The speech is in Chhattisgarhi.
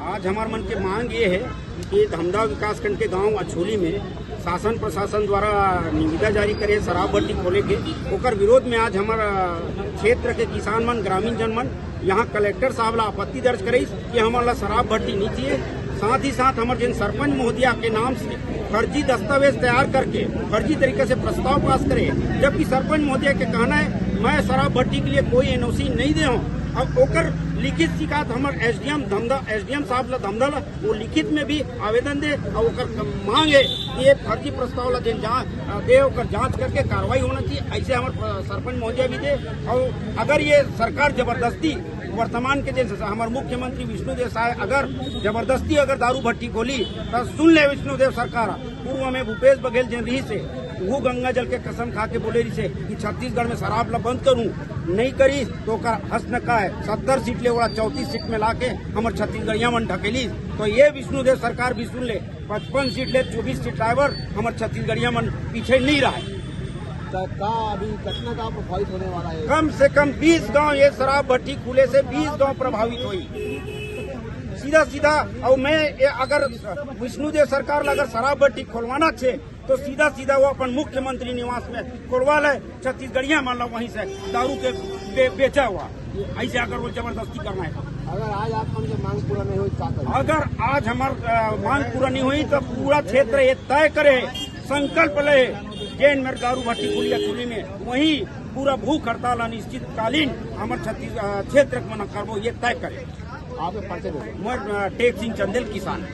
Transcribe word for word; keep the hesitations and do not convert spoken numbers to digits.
आज हमार मन के मांग ये है कि धमदा विकासखंड के गांव अछोली में शासन प्रशासन द्वारा निविदा जारी करे शराब भट्टी खोले के, ओकर विरोध में आज हमार, अ, क्षेत्र के किसान मन, ग्रामीण जन मन यहाँ कलेक्टर साहब ला आपत्ति दर्ज करिस कि हमन ला शराब भट्टी नहीं चाहिए। साथ ही साथ हमर जिन सरपंच महोदया के नाम से फर्जी दस्तावेज तैयार करके फर्जी तरीके से प्रस्ताव पास करे, जबकि सरपंच महोदया के कहना है, मैं शराब भट्टी के लिए कोई एनओसी नहीं दे हूँ। अब ओकर लिखित शिकायत हमर एसडीएम धमदा, एसडीएम साहब ला धमदा ला वो लिखित में भी आवेदन दे और ओकर मांग है कि ये फर्जी प्रस्ताव ला जेन जांच दे, ओकर जांच करके कार्रवाई होना चाहिए। ऐसे हमर, अ, सरपंच महोदया भी दे। और अगर ये सरकार जबरदस्ती वर्तमान के जेन हमर मुख्यमंत्री विष्णुदेव साय अगर जबरदस्ती अगर दारू भट्टी खोली, तो सुन ले विष्णुदेव सरकार, पूर्व में भूपेश बघेल जेन रहिस हे, वो गंगा जल के कसम खा के बोले रहिस हे कि छत्तीसगढ़ में शराब ला बंद करूं, नहीं करिस तो ओकर हंस न का है, सत्तर सीट ले ओला चौंतीस सीट में लाके हमर छत्तीसगढ़िया मन ढकेलिस। तो ये विष्णुदेव सरकार भी सुन ले, पचपन सीट ले चौबीस सीट लाए बर हमर छत्तीसगढ़िया मन पीछे नहीं रहे। तो का अभी कितना गांव प्रभावित होने वाला है? कम से कम बीस गांव, ये शराब भट्टी खुले से बीस गांव प्रभावित होई सीधा सीधा। और मैं ये अगर विष्णुदेव सरकार ला अगर शराब भट्टी खोलवाना छे तो सीधा सीधा वो अपन मुख्यमंत्री निवास में खोलवा ले, छत्तीसगढ़िया मान लो वहीं से दारू के बे, बेचा हुआ, ऐसे अगर वो जबरदस्ती करना है तो। अगर आज आप मन के मांग पूरा नहीं हुई तो का करें? अगर आज हमार, अ, मांग पूरा नहीं हुई तो पूरा क्षेत्र ये तय करे, संकल्प ले, जेन मेर दारू भट्टी खुली अछोली में, वहीं पूरा भूख हड़ताल अनिश्चितकालीन हमर छत्तीस, अ, क्षेत्र के मन करबो, ये तय करे। आपके परिचय दो। मैं, अ, टेक सिंह चंदेल, किसान।